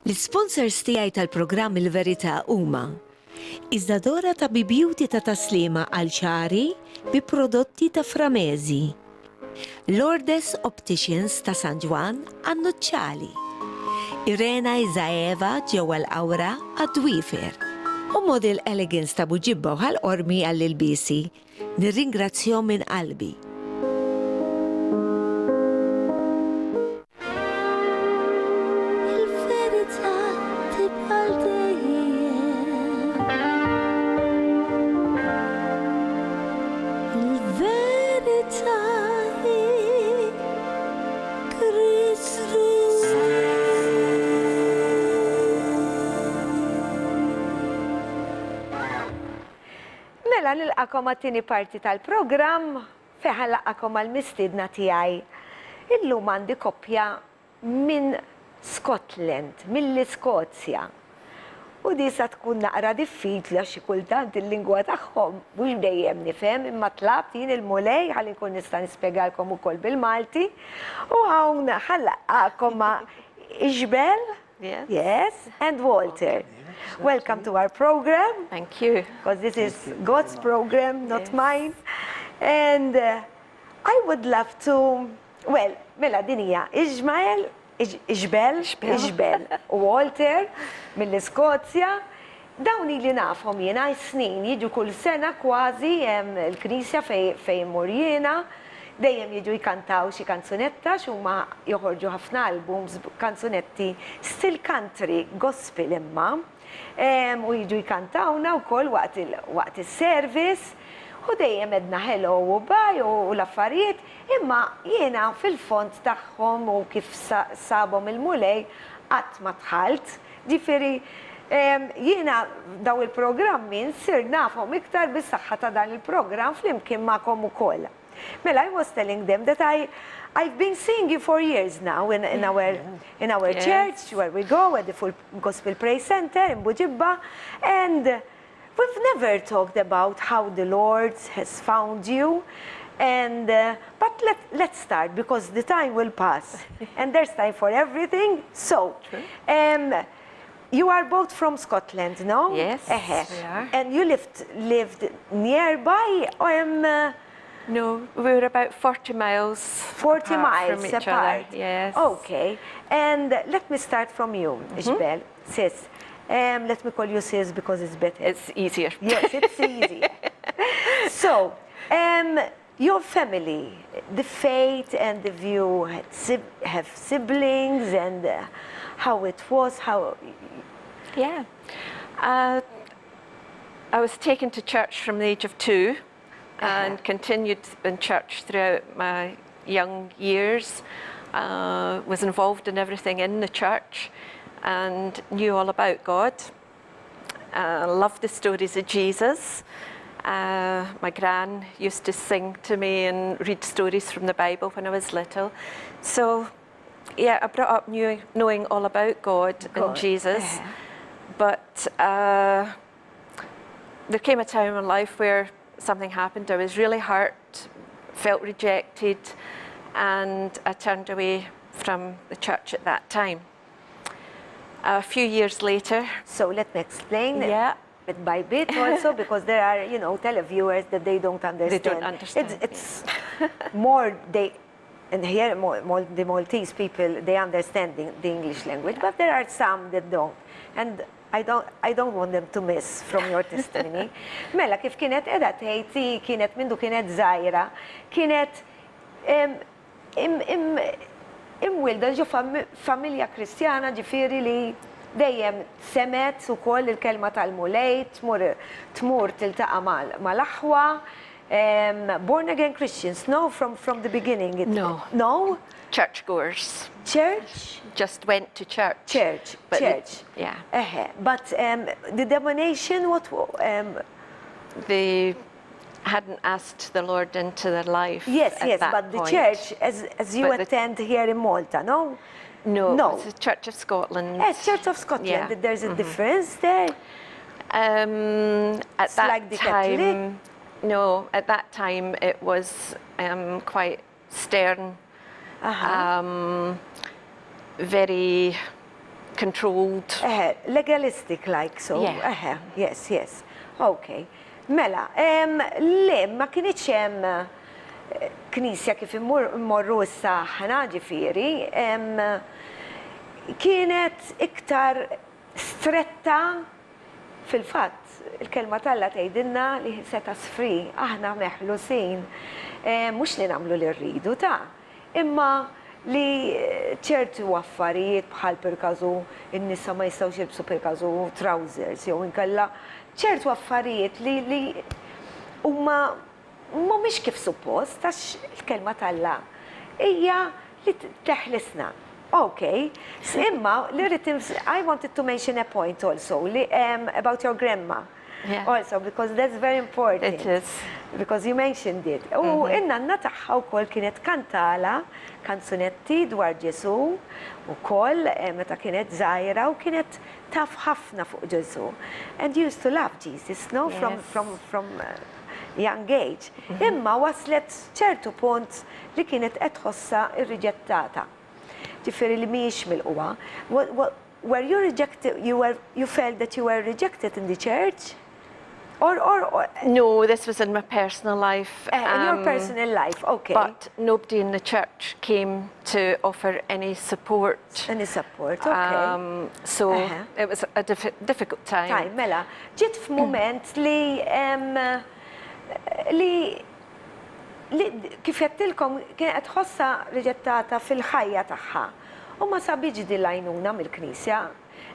L-isponsors tiegħi tal-programm Il-Verità huma Isadora ta' Bibeauty ta' Taslima għal xagħri bi prodotti ta' Framesi, Lourdes Opticians ta' San Ġwann għan-nuċċali, Irena Isaeva ġewwa l-Qawra għad-dwiefer u Model Elegance ta' Buġibba u Ħal Qormi għall-ilbiesi. Nirringrazzjahom minn qalbi. Il-verità tibqa' għal dejjem. Il-verità hi Kristu. Mela nilqakom għat-tieni parti tal-programm fejn ħa nlaqqakom mal-mistiedna tiegħi. Illum għandi koppja minn Scotland, mill-Iskozja. U di sa tkun naqra diffiċli għax xi kultant il-lingwa tagħhom mhux dejjem nifhem imma tlabt jien il-Mulej ħalli nkun nista' nispjegalkom ukoll bil-Malti. U hawn ħa nlaqqakom ma' Ishbel Yes. Yes, and Walter. Welcome to our program. Thank you. Because this is God's program, not yes. mine. And uh, I would love to, well, mela din hija Ismael, Ishbel, Ishbel u Walter mill-Iskozja. Dawn ili nafhom jiena snin, jiġu kull sena kważi l-knisja fejn immur jiena, dejjem jiġu jkantaw xi kanzunetta għax huma joħorġu ħafna albums b'kanzunetti still country, gospel imma, u jiġu jkantawna wkoll waqt is-service u dejjem għedna hello u bye u l-affarijiet, imma jiena fil-fond tagħhom u kif sabhom il-Mulej qatt ma dħalt. Ġifieri, jiena dawn il-programmi nsir nafhom iktar bis-saħħa ta' dan il-programm flimkien magħkom ukoll. Mela, I was telling them that I I've been seeing you for years now in, in our in our yes. church where we go at the Full Gospel Praise Center in Bugibba and we've never talked about how the Lord has found you and uh, but let, let's start because the time will pass and there's time for everything. So, um, you are both from Scotland, no? Yes, we are. And you lived lived nearby? Um, uh, no, we were about 40 miles 40 apart miles from each apart. other. Yes. Okay. And let me start from you, mm -hmm. Ishbel, sis. Um, let me call you sis because it's better. It's easier. Yes, it's easier. so, um, your family, the faith and the view had have siblings and uh, how it was, how... Yeah. Uh, I was taken to church from the age of two and uh -huh. continued in church throughout my young years. Uh, was involved in everything in the church and knew all about God. Uh, loved the stories of Jesus. Uh, my gran used to sing to me and read stories from the Bible when I was little. So, yeah, I brought up knew, knowing all about God, God. and Jesus. Yeah. But uh, there came a time in life where something happened. I was really hurt, felt rejected, and I turned away from the church at that time. A few years later. So let me explain. Yeah. Bit by bit also because there are, you know, televiewers that they don't understand. They don't understand. It's, it's more they and here more, the Maltese people they understand the, the English language, but there are some that don't. And I don't, I don't want them to miss from your testimony. Mela, kif kienet qiegħda tgħid kienet mindu kienet żgħira, kienet imwielda ġo familja Kristjana ġifieri li dejjem semgħet ukoll il-kelma tal-Mulej, tmur tmur tiltaqa' mal-aħwa. Born again Christians, no, from, from the beginning? It, no. No? Churchgoers. Church? Just went to church. Church, but church. The, yeah. Uh But um, the denomination, what? Um, they hadn't asked the Lord into their life. Yes, yes, but the church, as, as you but attend here in Malta, no? No, no. it's the Church of Scotland. Yes, Church of Scotland. Yeah. There's a mm -hmm. difference there. Um, at it's that like the time, Catholic. no, at that time it was um, quite stern, uh -huh. um, very. controlled. Eħe, legalistic like so. Yeah. Eħe, yes. Okay. Mela, em, le, ma kinitx hemm eh, knisja kif immorru issa aħna ġifieri, em, kienet iktar stretta fil-fatt, il-kelma t'Alla tgħidilna li set us free, aħna meħlusin, eh, mhux li nagħmlu li rridu ta' imma li ċertu affarijiet bħal per każu in-nisa ma jistgħux jilbsu per każu trousers jew inkella ċertu affarijiet li li huma mhumiex kif suppost għax il-kelma t'Alla hija li teħlisna. Okay, imma li rrid I wanted to mention a point also li about your grandma. Also, because that's very important. It is. Because you mentioned it. U in-nanna tagħha wkoll kienet kantalha kanzunetti dwar Ġesu ukoll eh, meta kienet żgħira u kienet taf ħafna fuq Ġesu. And you used to love Jesus, no? From, from young age. Imma waslet ċertu punt li kienet qed tħossha irriġettata. Ġifieri li mhijiex milqugħa. Were you rejected, you felt that you were rejected in the church? Or No, this was in my personal life. In your personal life, okay. But nobody in the church came to offer any support. Any support, okay. So it was a difficult time. Time, mela, ġiet f'mument li em, li li kif għedtilkom kienet tħossha riġettata fil-ħajja tagħha. U ma sabitx din l-għajnuna mill-Knisja.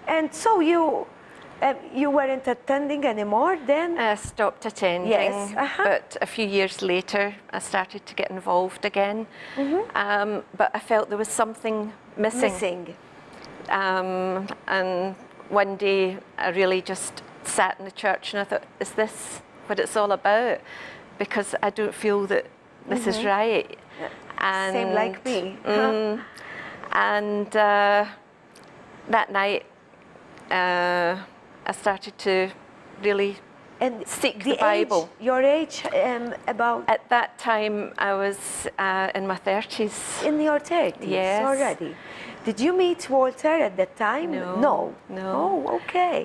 And so you weren't attending anymore then? I stopped attending, but a few years later I started to get involved again. But I felt there was something missing. Missing. And one day I really just sat in the church and I thought, is this what it's all about? Because I don't feel that this is right. And, Same like me. And that night I started to really And seek the the Bible. Age, your age about? At that time I was in my 30s. In your 30s Yes. already. Did you meet Walter at that time? No. No. No. Oh, okay.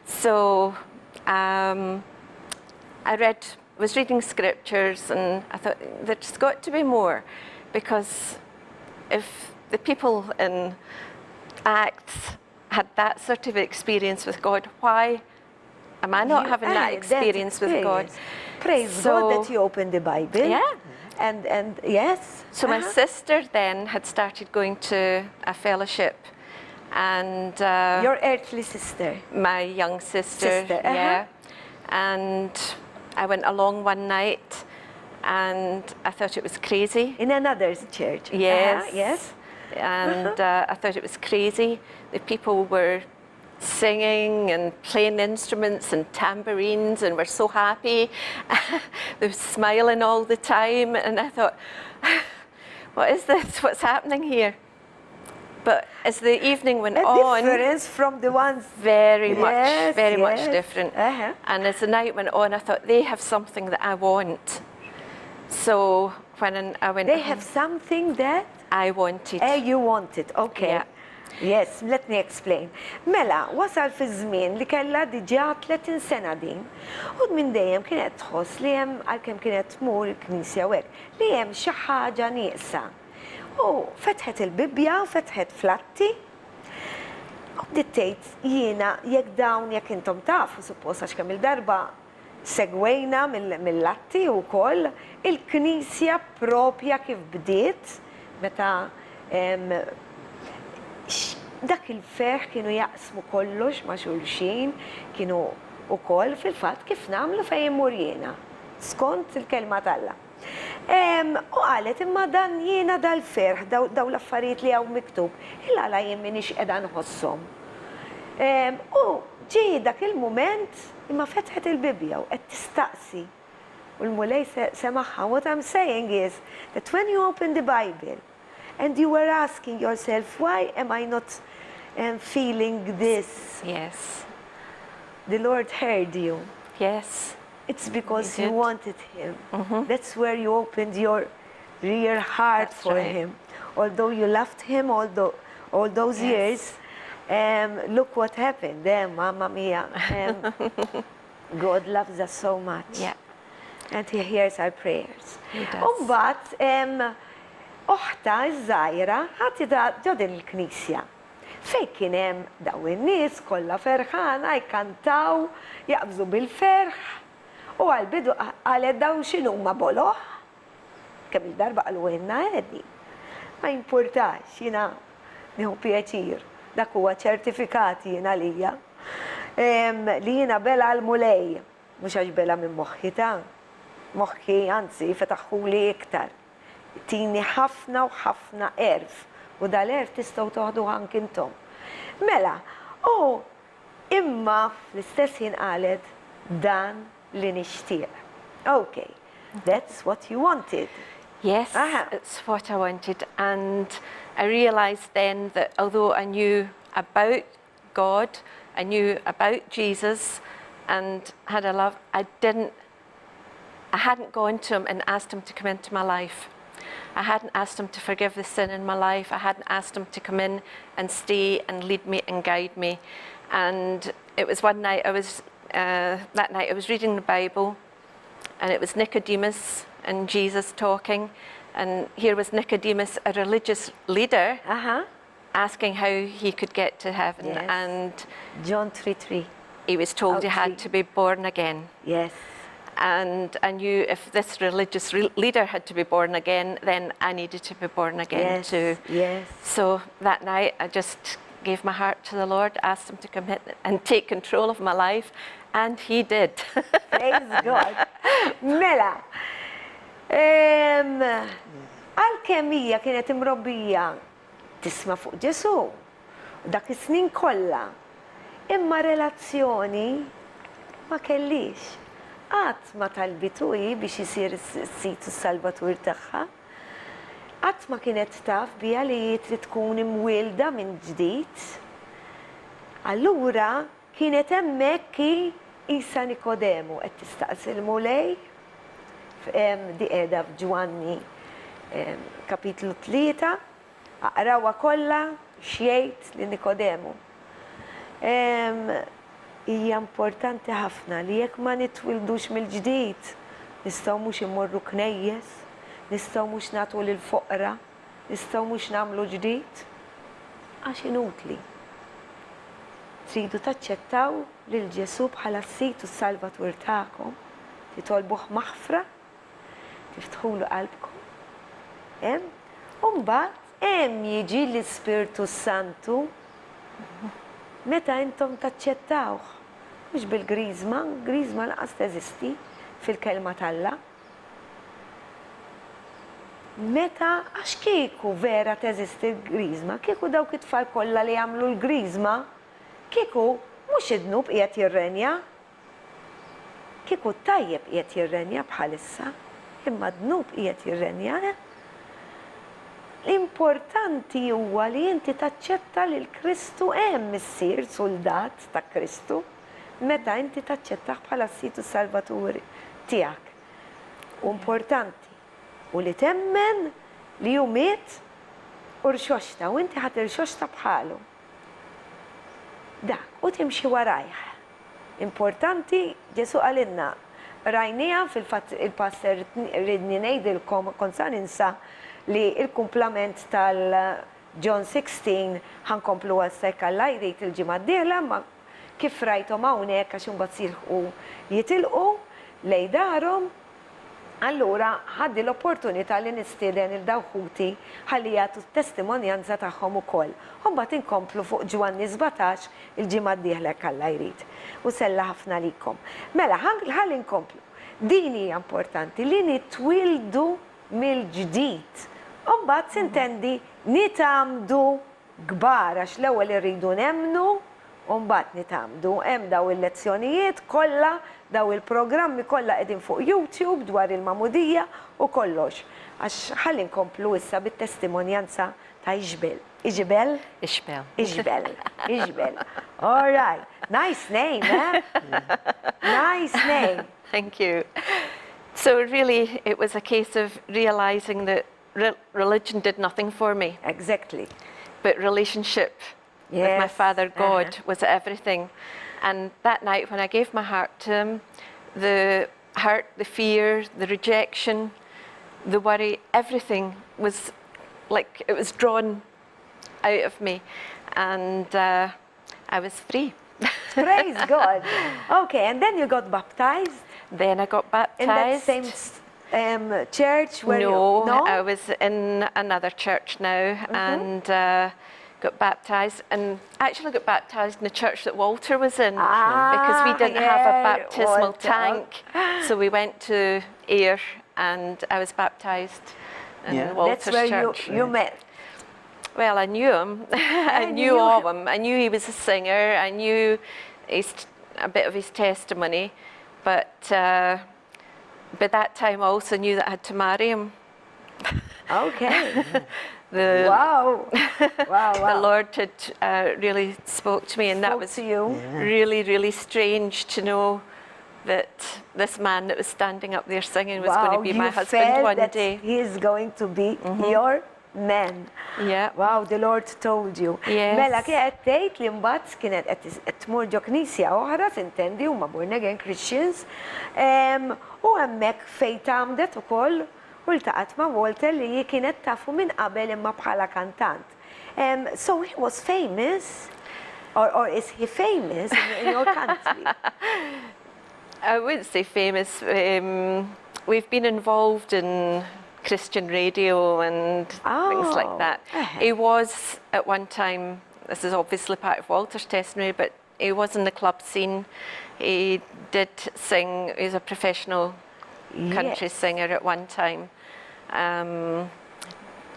So I was reading scriptures and I thought there's got to be more, because if the people in Acts had that sort of experience with God, why am I not You having that had experience with God? experience. Praise God that you opened the Bible. Yeah. And yes. So my sister then had started going to a fellowship, and Your earthly sister. My young sister, Sister, uh-huh. yeah. And I went along one night, and I thought it was crazy. In another church. Yes. Yes. And I thought it was crazy. The people were singing and playing instruments and tambourines and were so happy. They were smiling all the time, and I thought, what is this? What's happening here? But as the evening went A on, difference from the ones very much, very much different. And as the night went on, I thought, they have something that I want. So when I went They have something that I wanted. You wanted, okay. Yeah. Yes, let me explain. Mela, wasal fi żmien li kellha diġà 30 sena din. U minn dejjem kienet tħoss li hemm għalkemm kienet tmur il-knisja u hekk, li hemm xi ħaġa nieqsa. U fetħet il-Bibbja, u fetħet fl-Atti. U bdiet tgħid jiena jekk dawn jekk intom tafu suppost għax kemm il-darba segwejna mill-Atti wkoll il-knisja propja kif bdiet meta dak il-ferħ kienu jaqsmu kollox ma' xulxin, kienu ukoll fil-fatt kif nagħmlu fejn immur jiena, skont il-kelma t'Alla. U qalet imma dan jiena dal-ferħ, daw l-affarijiet li hawn miktub, il-għala jien m'iniex qiegħda nħosshom. U ġie dak il-mument imma fetħet il-Bibbja u qed tistaqsi. U l-Mulej semagħha. What I'm saying is that when you open the Bible and you were asking yourself, why am I not feeling this? Yes. The Lord heard you. Yes. It's because He you did. wanted him. That's where you opened your real heart That's for right. him. Although you loved him all those years, Look what happened, eh, mamma mia. God loves us so much. Yeah. And he hears our prayers. He does. Umbat, oħta iż-żgħira ħatitha ġo din il-knisja. Fejn kien hemm daw in-nies kollha ferħana jkantaw, jaqbżu bil-ferħ. U għall-bidu qalet dawn x'inhuma boloh? Kemm-il darba qalulna Eddie. Ma jimpurtax, jiena nieħu pjaċir. Dak huwa ċertifikat jien għalija. Li jiena belha l-Mulej. Mhux għax belha minn moħħi ta'. Moħħi anzi fetaħhuli iktar. Tini ħafna u ħafna għerf. U dal-għerf tistgħu toħduh anki intom. Mela, u imma fl-istess ħin qalet dan li nixtieq. Ok, that's what you wanted. Yes, it's what I wanted. And I realised then that although I knew about God, I knew about Jesus and had a love, I didn't, I hadn't gone to him and asked him to come into my life. I hadn't asked him to forgive the sin in my life. I hadn't asked him to come in and stay and lead me and guide me. And it was one night I was, that night I was reading the Bible, and it was Nicodemus and Jesus talking. And here was Nicodemus, a religious leader, asking how he could get to heaven. And John 3:3. He was told Oh, he had three. to be born again. And I knew if this religious leader had to be born again, then I needed to be born again too. So that night I just gave my heart to the Lord, asked him to come in and take control of my life, and he did. Praise God. Mela, għalkemm hija kienet imrobbija tisma' fuq Ġesù, u dak is-snin kollha, imma relazzjoni ma kellix. Qatt ma talbitu hi biex isir is-Sid u s-Salvatur tagħha. Qatt ma kienet taf biha li hi trid tkun imwielda minn ġdid. Allura kienet hemmhekk hi qisha Nikodemu qed tistaqsi l-Mulej, di qiegħda f'Ġwanni kapitlu 3, aqrawha kollha x'jgħid lil Nikodemu. Hija importanti ħafna li jekk ma nitwildux mill-ġdid, nistgħu mhux immorru knejjes, nistgħu mhux nagħtu lill-foqra, nistgħu mhux nagħmlu ġdid, għax inutli. Tridu taċċettaw lil Ġesù bħala s-Sid u s-Salvatur tagħkom, titolbuh maħfra, tiftħulu qalbkom, hemm, u mbagħad hemm jiġi l-Ispirtu s-Santu. Meta intom taċċettawh, mhux bil-griżma, griżma lanqas teżisti fil-Kelma t'Alla. Meta, għax kieku vera teżisti l-griżma, kieku dawk it-tfal kollha li għamlu l-griżma, kieku mhux id-dnub qiegħed jirrenja, Kieku t-tajjeb qiegħed jirrenja bħalissa, imma d-dnub qiegħed jirrenja, eh? L-importanti huwa li inti taċċetta lil Kristu hemm issir suldat ta' Kristu meta inti taċċettah bħala s-Sid u s-Salvatur tiegħek. U importanti u li temmen li hu miet u rxoxta u inti ħa tirxoxta bħalu. Dak, u timxi warajh. Importanti, Ġesù qalilna, qrajnieha, fil-fatt il-pastor riedni ngħidilkom, kont sa ninsa, li l-kumplament tal John 16 ħa nkompluha issa jekk Alla jrid il-ġimgħa d-dieħla, imma kif rajthom hawnhekk għax imbagħad jilħqu jitilqu lejn darhom, Allura ħadt din l-opportunità li nistieden 'il dawn ħuti ħalli jagħtu t-testimonjanza tagħhom ukoll. U mbagħad inkomplu fuq Ġwanni 17 il-ġimgħa d-dieħla jekk Alla jrid. U sella ħafna għalikom. Mela, ħalli nkomplu. Din hija importanti li nitwieldu mill-ġdid. U mbagħad sintendi nitgħammdu kbar għax l-ewwel irridu nemmnu u mbagħad nitgħammdu. Hemm dawn il-lezzjonijiet kollha, dawn il-programmi kollha qegħdin fuq YouTube dwar il-magħmudija u kollox. Għax ħalli nkomplu issa bit-testimonjanza ta' Ishbel. Ishbel? Ishbel. Ishbel. Ishbel. All right. Nice name, eh? Nice name. Thank you. So really it was a case of realizing that religion did nothing for me. Exactly. But relationship with my father God was everything. And that night when I gave my heart to him, the hurt, the fear, the rejection, the worry, everything was like it was drawn out of me. And uh, I was free. Praise God. Okay, and then you got baptized? Then I got baptized. In that same um, church where no, you... No, I was in another church now mm -hmm. and uh, got baptized and actually got baptized in the church that Walter was in ah, because we didn't yeah, have a baptismal Walter. tank. So we went to Ayr and I was baptized in Yeah. Walter's That's where church. you, you met. Well, I knew him. I knew knew of him. I knew he was a singer. I knew his, a bit of his testimony, but uh, by that time I also knew that I had to marry him. Okay. The, wow. Wow, wow. the Lord had uh, really spoke to me, and that Spoke was to you. really, really strange to know that this man that was standing up there singing was going Wow, to be you my husband felt one that day. Mm-hmm. He is going to be your man. Yeah. Wow, the Lord told you. Yes. Mela kienet tgħid li mbagħad kienet qed tis- qed tmur ġo knisja oħra tintendi huma born again Christians. Em, U hemmhekk fejn tgħammdet ukoll u ltaqgħet ma' Walter li hi kienet tafu minn qabel imma bħala kantant. Em, so he was famous or, or is he famous in, in your country? I wouldn't say famous. Um, we've been involved in Christian radio and things Oh, like that. uh-huh. He was at one time, this is obviously part of Walter's testimony, but he was in the club scene. He did sing, he was a professional country Yes. singer at one time. Um,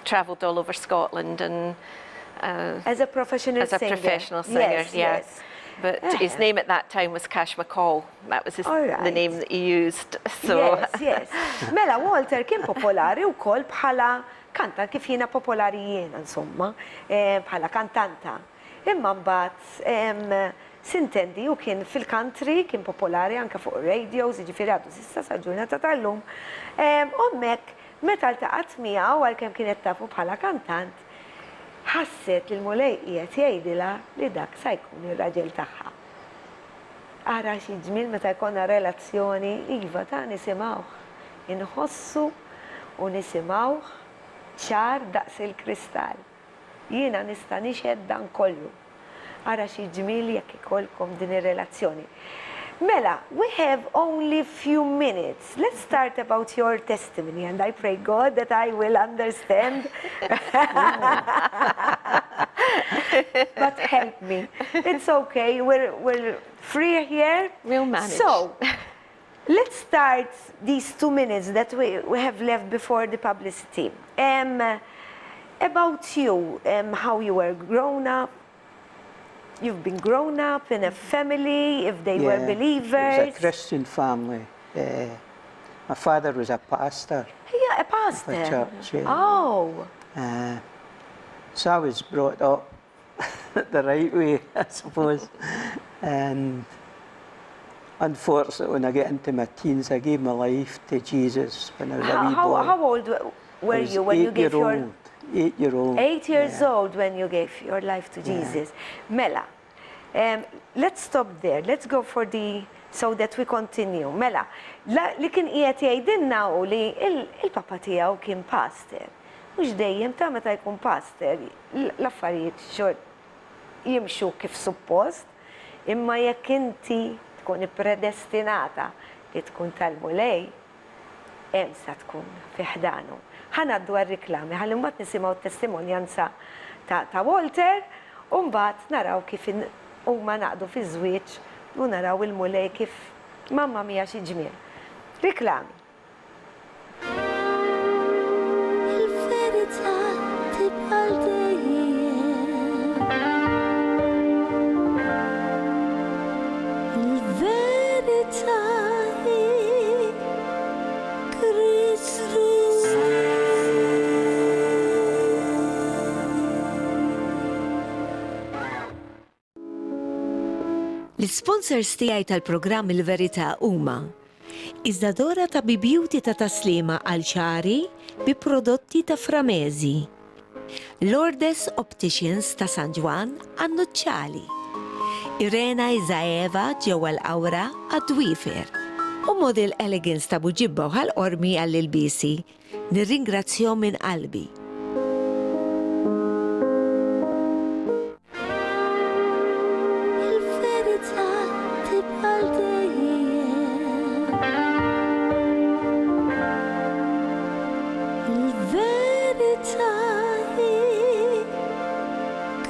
travelled all over Scotland and uh, As a professional as a singer. professional singer, Yes, yeah. yes. But his name at that time was Cash McCall. That was his, All the right. name that he used. So Yes, yes. Mela, Walter kien popolari u kol bħala kantant, kif jiena popolari jiena, insomma, eh, bħala kantanta. Imma mbagħad em, sintendi u kien fil-country, kien popolari anke fuq radios, jiġifieri għadu s'issa sal-ġurnata tal-lum. Em, U hemmhekk meta ltaqgħet miegħu għalkemm kienet tafu bħala kantant, ħasset li l-Mulej qiegħed jgħidilha li dak sa jkun ir-raġel tagħha. Ara xi ġmiel meta jkollna relazzjoni, iva ta' nisimgħuh, inħossu u nisimgħuh ċar daqs il-kristall. Jiena nista' nixhed dan kollu. Ara xi ġmiel jekk ikollkom din ir-relazzjoni. Mela, we have only few minutes. Let's start about your testimony and I pray God that I will understand. But help me. It's okay. We're, we're free here. We'll manage. So, let's start these two minutes that we, we have left before the publicity. Um, about you, um, how you were grown up. You've been grown up in a family, if they were Yeah, believers. It was a Christian family. Uh, my father was a pastor. Yeah, a pastor. church, yeah. Oh, Uh, so I was brought up the right way, I suppose. And unfortunately, when I get into my teens, I gave my life to Jesus when I was a how, wee how, boy. how old I were was you when you eight gave year your old. Eight year old. Eight years yeah. old when you gave your life to Jesus. Mela, um, let's stop there. Let's go for the so that we continue. Mela, la, li kien qiegħed jgħidilna u li il- il-papa tiegħu kien pastor. Mhux dejjem ta' meta jkun pastor l- l-affarijiet xor jimxu kif suppost, imma jekk inti tkun ipredestinata li tkun tal-Mulej, hemm sa tkun fi ħdanu. Ħa ngħaddu għar-riklami ħalli mbagħad nisimgħu t-testimonjanza ta', ta' Walter u mbagħad naraw kif in- huma ngħaqdu fi żwieġ u naraw il-Mulej kif mamma mia xi ġmiel. Riklami. Il-verità tibqa' dejjem. Il-verità hi Kristu. L-sponsors tiegħi tal-programm Il-Verità huma Isadora ta' Beauty ta' Taslima għal xagħri bi prodotti ta' Framesi. Lourdes Opticians ta' San Ġwann għan-nuċċali, Irena Isaeva ġewwa l-Qawra għad-dwiefer, u Model Elegance ta' Buġibba u Ħal Qormi għall-ilbiesi. Nirringrazzjahom minn qalbi. Il-verità tibqa' għal dejjem. Il-verità hi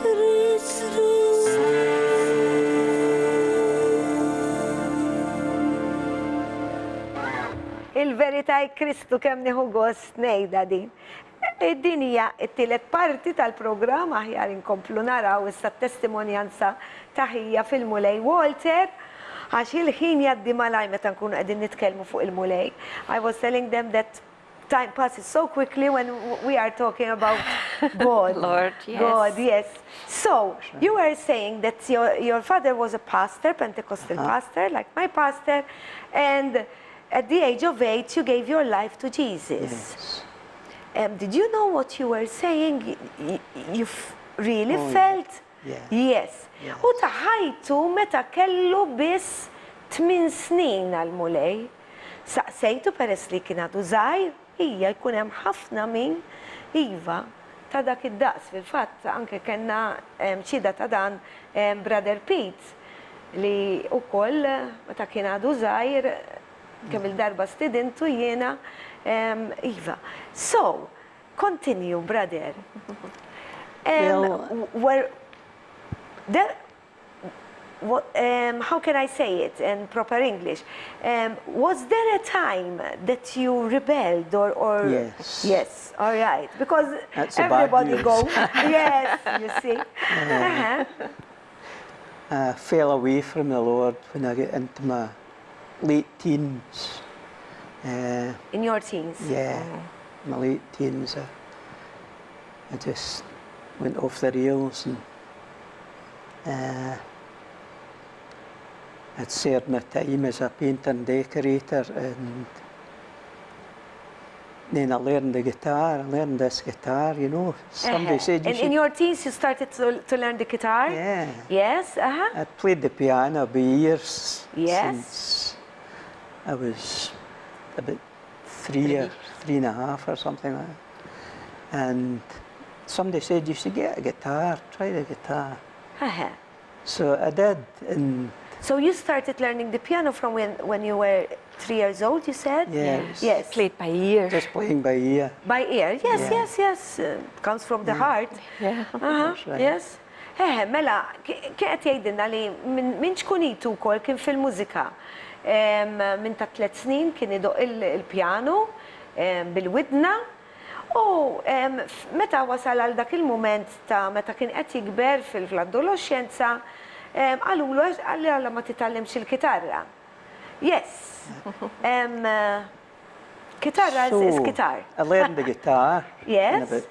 Kristu. Il-verità hi Kristu kemm nieħu gost ngħidha din. Din hija t-tielet parti tal-programm, aħjar inkomplu naraw issa t-testimonjanza ta' ħija fil-Mulej Walter, għax il-ħin jgħaddi malajr meta nkunu qegħdin nitkellmu fuq il-Mulej. I was telling them that time passes so quickly when we are talking about God. Lord, yes. God, yes. So, you were saying that your, your father was a pastor, Pentecostal uh -huh. pastor, like my pastor, and At the age of eight you gave your life to Jesus. Yes. Um, did you know what you were saying? You really oh, felt? Yeah. Yes. yes. U ta ħajtu meta kellu biss tmin snin għal-mulej. Saqsejtu peress li kien għadu żgħir, hija jkun hemm ħafna min iva ta' dak id-daqs fil-fatt anke kellna xhieda ta' dan Brother Pete li wkoll meta kien għadu żgħir kemm-il darba stidintu jiena iva. So, continue brother. Well, were there what, how can I say it in proper English? Was there a time that you rebelled or, or Yes. Yes, all right. Because That's the bad everybody news. go. yes, you see. Uh-huh. I fell away from the Lord when I got into my late teens. Uh, In your teens. yeah, my late teens. I, I just went off the rails and uh, I'd served my time as a painter and decorator and then I learned the guitar. I learned this guitar, you know. Somebody Uh-huh. said you And should in your teens you started to, to learn the guitar? Yeah. Yes, uh-huh. I'd played the piano for years Yes. since I was about three or three and a half or something like that. And somebody said you should get a guitar, try the guitar. Uh-huh. So I did, and So you started learning the piano from when, when you were three years old, you said? yeah, it was Yes. Played by ear. just playing by ear. By ear, yes, Yeah. yes, yes. Comes from the heart. Yeah. Aha, That's right. Yes. Eħe, mela, kien qed jgħidilna li minn ċkunitu wkoll kien fil-mużika. Minn ta' tliet snin kien idoq il-pjanu bil-widna u meta wasal għal dak il-mument ta' meta kien qed jikber fil-adoloxxenza, qalulu għala ma titgħallimx il-kitarra. Yes. Kitarra is guitar. I learned the guitar. Yes. In about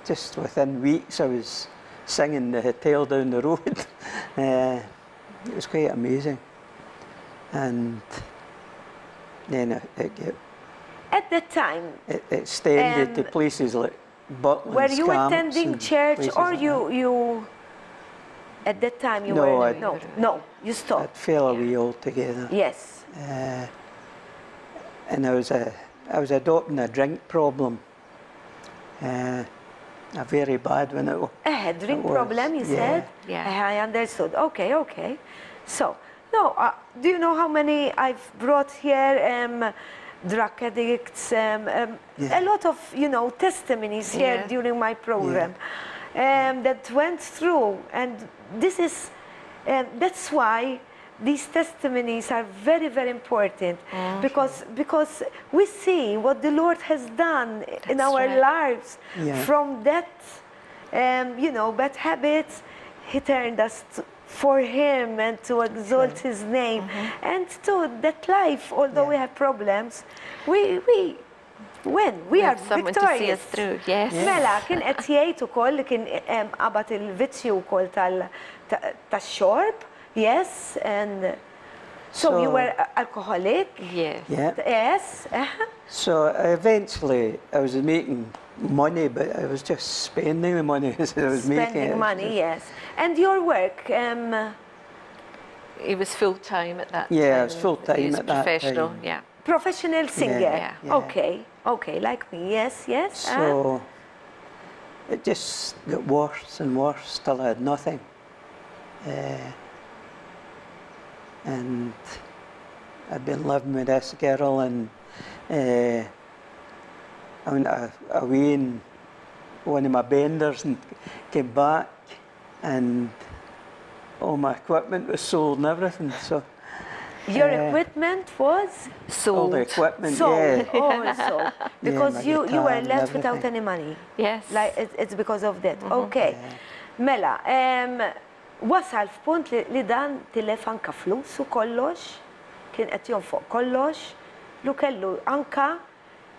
just within weeks, I was singing the hotel down the road. Uh, it was quite amazing. And then it, it, At that time, it extended to places like Butlins, were you camps attending and church places or like you you at that time you No, were I- no no you that. stopped. It fell away altogether. Yes. Uh, and I was a, I was adopting a drink problem. Uh, a very bad one it, A drink it was. problem, you Yeah. said? Yeah. I understood. Okay, okay. So, no, uh, do you know how many I've brought here? Um, drug addicts, um, um, Yeah. a lot of, you know, testimonies here Yeah. during my program um, that went through. And this is, um, that's why these testimonies are very, very important because, because we see what the Lord has done in That's our right. lives Yeah. from that, um, you know, bad habits. He turned us to, for Him and to exalt His name and to that life. Although we Yeah. have problems, we we when we We are have someone to see victorious. us through, yes. Mela, kien qed jgħid ukoll li kien em, qabad il-vizzju wkoll tal- ta- tax-xorb, yes, and so, you So- were alcoholic. Yes. Yeah. Yes. uh-huh. So eventually I was making money, but I was just spending the money as I was making it. Spending money, yes. And your work, um, He was full time at that Yeah, time. I was full-time He was at that professional, time. yeah. professional singer. Yeah, yeah. Okay, okay, like me, yes, yes. ah. So it just got worse and worse till I had nothing. Uh, and I'd been living with this girl and uh, I went away in one of my benders and came back and all my equipment was sold and everything. So Your uh, equipment was Sold. all the equipment, sold yeah. also because my you, you guitar were and left without everything. any money. Yes. Like it's, it's because of that. Okay. Mela, em, wasal f'punt li, li dan tilef anka flus u kollox, kien qed jonfoq kollox, lu kellu anka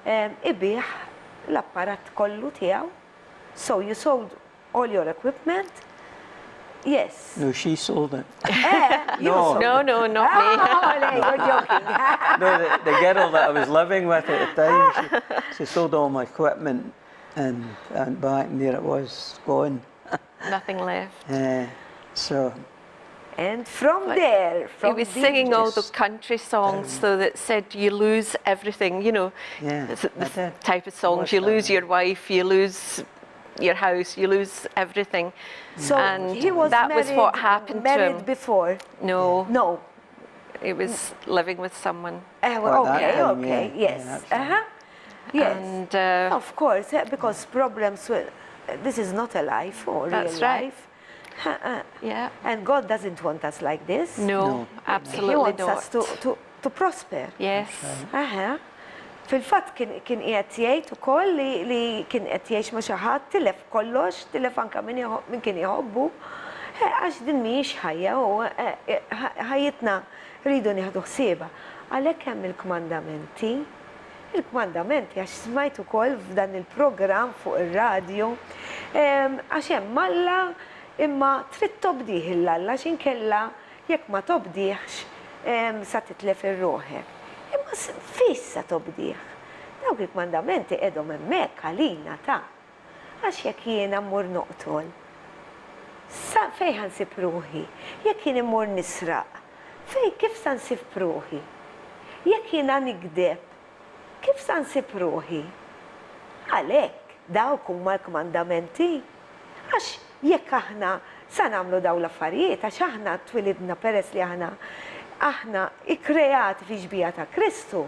em, ibih l-apparat kollu tiegħu. So you sold all your equipment? Yes. No, she sold it. Eh, you No. sold No, it. no, not me. Oh, le, you're joking. No, the, the girl that I was living with at the time, she, she sold all my equipment and, and back and there it was, gone. Nothing left. Uh, so, And from there, He from was the- singing all the Just, country songs, so that said you lose everything, you know. Yeah, It's the I did. type of songs Lost you lose everything. your wife, you lose your house, you lose everything. So and he was that married, was what happened to married him. before. No, No. he was living with someone. Eh, Well, at that okay, time, okay, yeah, yeah, yes. absolutely. Uh-huh. Yes. And uh, Of course, eh, because problems will, this is not a life or That's real right. life. Uh-uh. yeah, And God doesn't want us like this. no, No. absolutely He wants not. us to, to, to prosper. Yes, Aha. Fil-fatt kien kien qiegħed jgħid ukoll li, li kien qed jgħix ma' xi ħadd tilef kollox, tilef anke min jħo- min kien jħobbu. Eh, Għax din mhijiex ħajja u eh, eh, ħa- ħajjitna rridu nieħdu ħsiebha. Għalhekk hemm il-kmandamenti. Il-kmandamenti għax smajt ukoll f'dan il-programm fuq ir-radju em, għax hemm Alla imma trid tobdih 'l Alla x'inkella jekk ma tobdihx em, sa titlef ir-ruħek. Imma s- fiex sa tobdih? Dawk il-kmandamenti qegħdhom hemmhekk għalina ta' għax jekk jiena mmur noqtol. Sa fejn ħa nsib ruħi? Jekk jien immur nisraq, fej kif sa nsib ruħi? Jekk jiena nigdeb, kif sa nsib ruħi? Għalhekk dawk huma l-kmandamenti. Għax jekk aħna sa nagħmlu daw l-affarijiet, għax aħna twilidna peress li aħna aħna ikkreati fi xbieha ta' Kristu,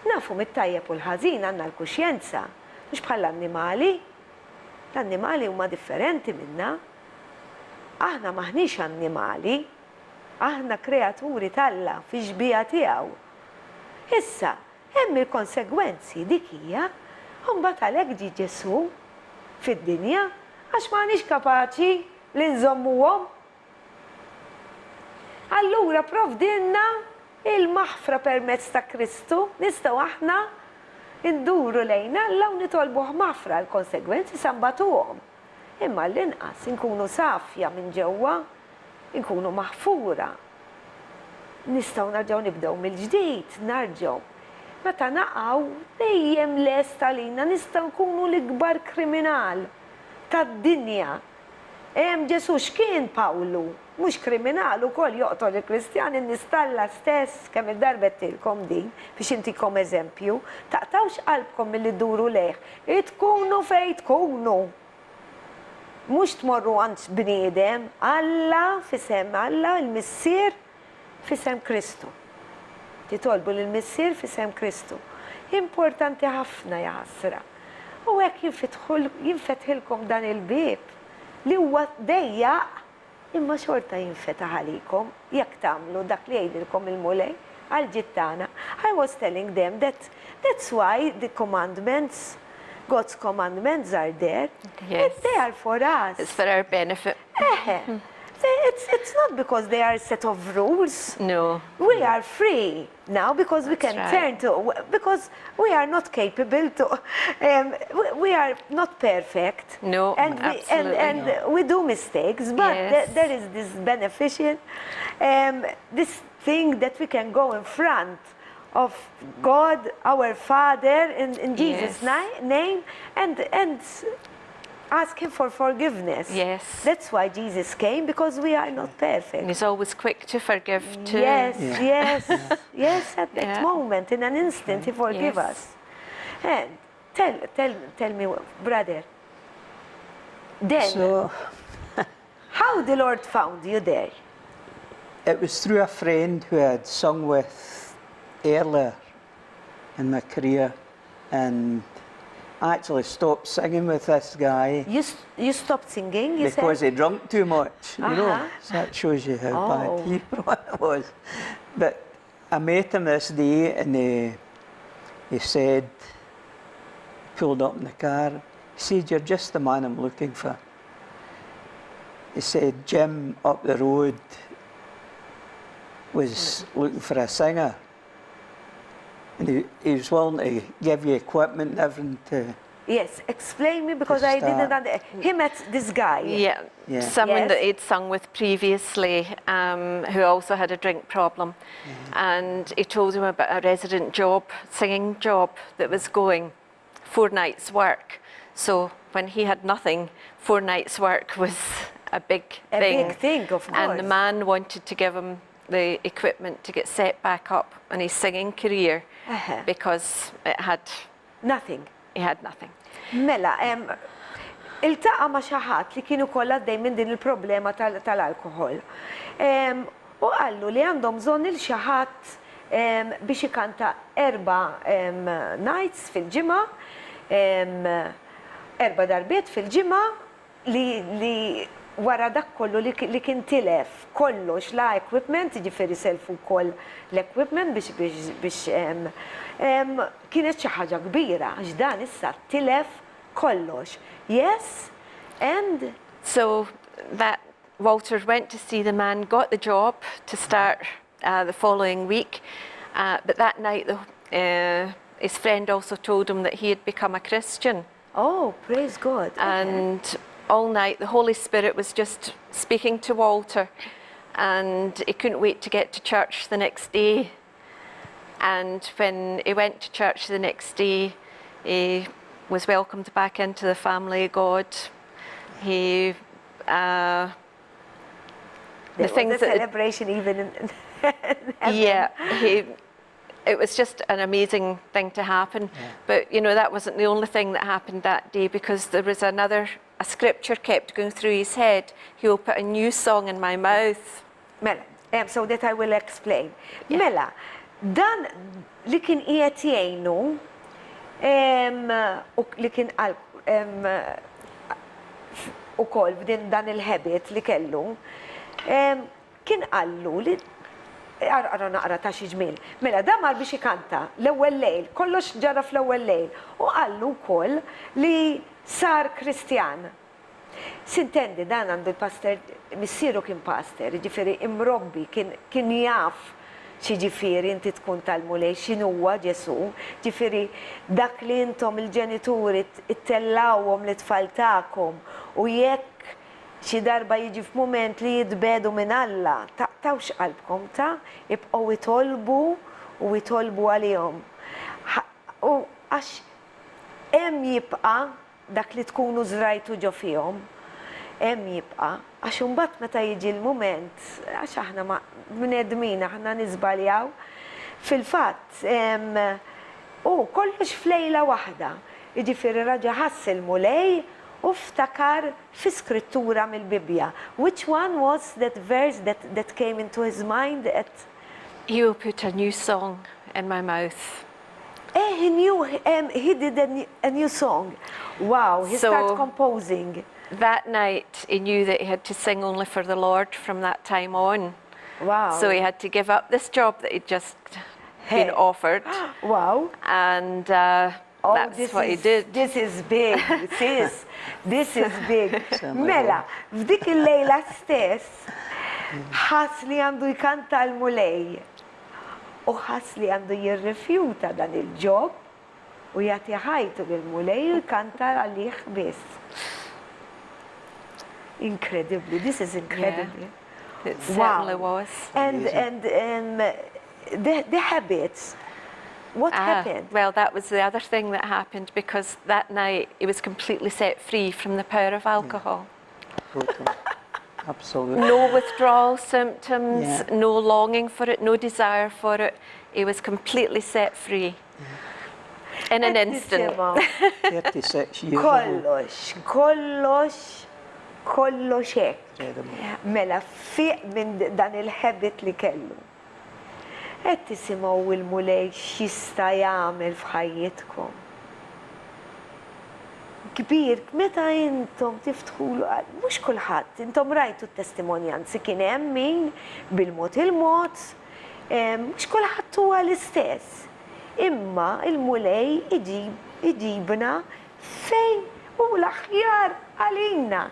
nafu mit-tajjeb u l-ħażin għandna l-kuxjenza, mhux bħall-annimali. L-annimali huma differenti minna. Aħna maħniex annimali, aħna kreaturi t'Alla fi xbieha tiegħu. Issa, hemm il-konsegwenzi dik hija, u mbagħad għalhekk ġie Ġesù fid-dinja għax m'aħniex kapaċi li nżommuhom. Allura provdinna il-maħfra permezz ta' Kristu, nistgħu aħna nduru lejn Alla u nitolbuh maħfra l-konsegwenzi sa nbatuhom. Imma l-inqas inkunu safja minn ġewwa, inkunu maħfura. Nistgħu nerġgħu nibdew mill-ġdid, nerġgħu. Meta naqgħu dejjem lest għalina nistgħu nkunu l-ikbar kriminal tad-dinja. Hemm Ġesù x'kien Pawlu, mhux kriminal ukoll joqtol il-Kristjani nies t'Alla stess kemm il-darba għedtilkom din biex intikom eżempju, taqtawx qalbkom milli dduru lejh, tkunu fejn tkunu. Mhux tmorru għand bniedem, Alla f'isem Alla il-Missier f'isem Kristu. Titolbu lill-Missier f'isem Kristu. Importanti ħafna jaħasra. U hekk jinfetħilkom dan il-bieb li huwa dejjaq imma xorta jinfetaħ għalikom jekk tagħmlu dak li jgħidilkom il-Mulej għal ġid tagħna. I was telling them that that's why the commandments, God's commandments are there. Yes. They are for us. it's for our benefit. Eħe. It's not because they are a set of rules. No, We are free now because we That's can right. turn to, because we are not capable to, we are not perfect. No, and we, and, absolutely and we do mistakes, but Yes. there is this beneficial, this thing that we can go in front of God, our Father, in, in Jesus' Yes. name, and, and ask Him for forgiveness. Yes. That's why Jesus came, because we are not perfect. And he's always quick to forgive too. Yes, Yeah. yes, yes, at that Yeah. moment, in an instant, He forgive Yes. us. And tell, tell, tell me, brother, then, So how the Lord found you there? it was through a friend who I had sung with earlier in my career, and I actually stopped singing with this guy You, you stopped singing, you because said? he drunk too much, you know. Uh-huh. So that shows you how Oh. bad he was. But I met him this day and he, he said, pulled up in the car, he said, You're just the man I'm looking for. He said, Jim up the road was looking for a singer. And he, he was willing to give you equipment and everything to. Yes, explain me because I didn't start. understand. He met this guy. Yeah, Yeah. someone Yes. that he'd sung with previously, who also had a drink problem, and he told him about a resident job, singing job that was going, 4 nights' work. So when he had nothing, 4 nights' work was a big A thing. big thing, of And the course. man wanted to give him the equipment to get set back up in his singing career because it had Nothing. he had nothing. Mela, iltaqa' ma' xi ħadd li kien ukoll għaddej minn din il-problema tal-alkoħol. U qallu li għandhom bżonn il xi ħadd biex ikanta erba' nights fil-ġimgħa, erba' darbiet fil-ġimgħa li, li wara dak kollu li, li kien tilef kollox la equipment, jiġifieri selfu wkoll l-equipment biex biex biex em, em, kienet xi ħaġa kbira għax dan issa tilef kollox. Yes, and So that Walter went to see the man, got the job to start the following week. But that night, his friend also told him that he had become a Christian. Oh, praise God. And all night, the Holy Spirit was just speaking to Walter, and he couldn't wait to get to church the next day. And when he went to church the next day, he was welcomed back into the family of God. He, the There things was a that celebration even in heaven. Yeah, he, it was just an amazing thing to happen. But that wasn't the only thing that happened that day, because there was another, a scripture kept going through his head. He will put a new song in my mouth. Mela, so that I will explain. Mela, dan li kien qiegħed jgħinu, u li kien ukoll f'din dan il-habit li kellu, kien qallu li Ara naqra ta' xi ġmiel. Mela, dan mar biex ikanta l-ewwel lejl, kollox ġara fl-ewwel lejl. U qallu wkoll li sar Kristjan. Sintendi dan għandu l-pastor, missieru kien pastor, jiġifieri imrobbi, kien, kien jaf x'jiġifieri inti tkun tal-Mulej, x'inhuwa Ġesù. Ġifieri dak li intom il-ġenituri ittellgħuhom lit-tfal tagħkom u jekk xi darba jiġi f'mument li jitbiegħdu minn Alla, taqtgħux qalbkom ta' ibqgħu itolbu u itolbu għalihom. U għax hemm jibqa' dak li tkunu żrajtu ġo fihom, hemm jibqa', għax imbagħad meta jiġi l-mument, għax aħna ma bnedmin aħna niżbaljaw, fil-fatt u kollox f'lejla waħda. Jiġifieri raġa' ħass il-Mulej u ftakar fi skrittura mill-Bibbja. Which one was that verse that came into his mind at He will put a new song in my mouth. He knew, he did a new song. Wow, he started composing. That night, he knew that he had to sing only for the Lord from that time on. Wow. So he had to give up this job that he'd just been Hey. offered. Wow. And Oh, that's this what he is, did. This is big, sis. This is big. Certainly Mela, was. f'dik il-lejla stess, ħass li għandu jkanta l-Mulej. U ħass li għandu jirrifjuta dan il-job u jagħti ħajtu lill-Mulej u jkanta għalih biss. Incredibly, this is incredible. Yeah, it certainly was. And Amazing. the habits. What Ah, happened? Well, that was the other thing that happened because that night he was completely set free from the power of alcohol. Totally. Absolutely. No withdrawal symptoms, Yeah. no longing for it, no desire for it. He was completely set free in an Qed instant. nisimgħu. 36 years ago. Kollox, kollox, kollox hekk. Incredible. Mela fiq minn dan il-habit li kellu. Qed tisimgħu il-Mulej x'jista' jagħmel f'ħajjitkom. Kbir, meta intom tiftħulu, mhux kulħadd, intom rajtu t-testimonjanzi kien hemm min bil-mod il-mod, mhux kulħadd huwa l-istess. Imma il-Mulej iġib iġibna fejn hu l-aħjar għalina.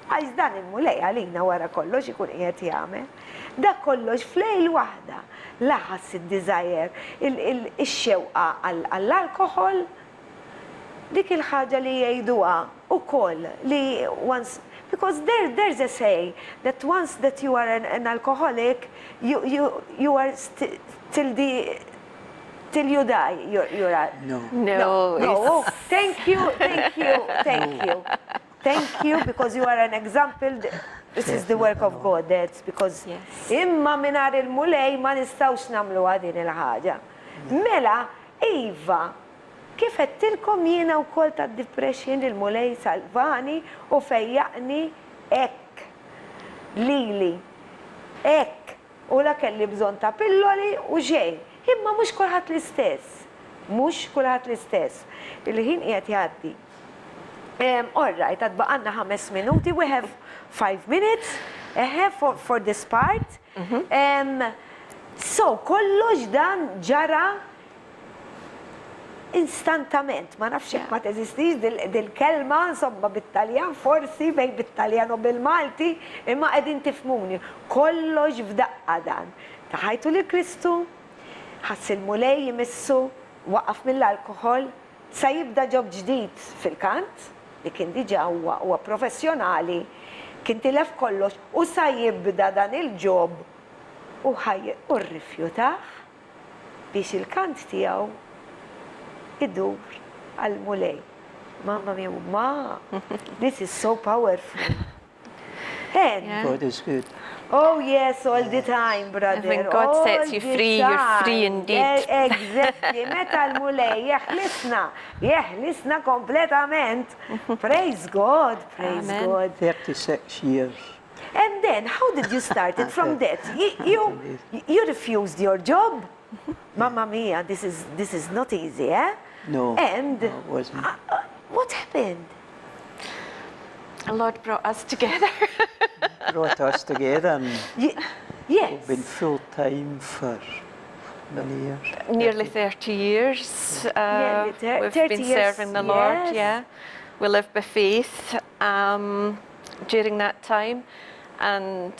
Għax dan il-Mulej għalina wara kollox ikun qiegħed jagħmel. Dak kollox f'lejl waħda. La ħass id-desire, ix-xewqa għall-alkoħol, dik il-ħaġa li jgħiduha ukoll li once because there's a say that once that you are an alcoholic you are till the till you die you're a No. No. No, oh, thank you, thank you, thank you. Thank you because you are an example. This is the work of God. That's because imma mingħajr il-Mulej ma nistgħux nagħmlu din il-ħaġa. Mela, Iva, kif għedtilkom jiena wkoll ta' depression il-Mulej salvani u fejjaqni hekk. Lili, hekk. U la kelli bżonn ta' pilloli u xejn. Imma mhux kulħadd l-istess. Mhux kulħadd l-istess. Il-ħin qiegħed jgħaddi. All right, għad baqgħalna 5 minuti. We have 5 minutes eħe, for this part. So, kollox dan ġara instantament, ma nafx jekk ma teżistix dil-kelma, insomma bit-Taljan forsi, bejn bit-Taljan u bil-Malti, imma qegħdin tifhmuni. Kollox f'daqqa dan. Ta ħajtu lil Kristu, ħass il-Mulej jimissu, waqaf mill-alkoħol, sa jibda job ġdid fil-kant, li kien diġà huwa professjonali, kien tilef kollox u sa jibda dan il-job u ħaj u rrifjutah biex il-kant tiegħu idur għal-Mulej. Mamma mia, ma, this is so powerful. And, God is good. Oh yes, all the time, brother. When God all sets you the free, you're free time. indeed. Yeah, exactly. Meta l-Mulej jeħlisna, jeħlisna kompletament. Praise God, praise Amen. God. 36 years. And then, how did you start it from that? You refused your job? Mamma mia, this is not easy, eh? No, And no, it wasn't. What happened? The Lord brought us together. Brought us together and we've been full time for many years. Nearly 30 years. Nearly We've 30 been years, serving the Lord, yes. yeah. We lived by faith during that time, and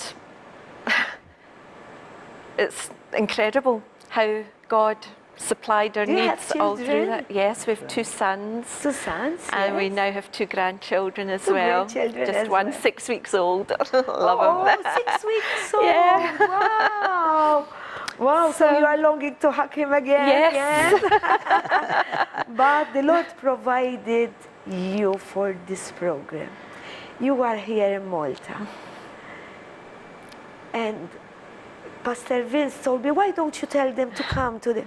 it's incredible how God supplied our Do you have needs all through children? that. Yes, we have two sons. Two sons, And we yes. now have two grandchildren as Two well. grandchildren Just as one well. 6 weeks old. Love Oh, him. 6 weeks old. Yeah. Wow. Wow, so, you are longing to hug him again. Yes. Yes? But the Lord provided you for this program. You are here in Malta. And Pastor Vince told me, "Why don't you tell them to come to the."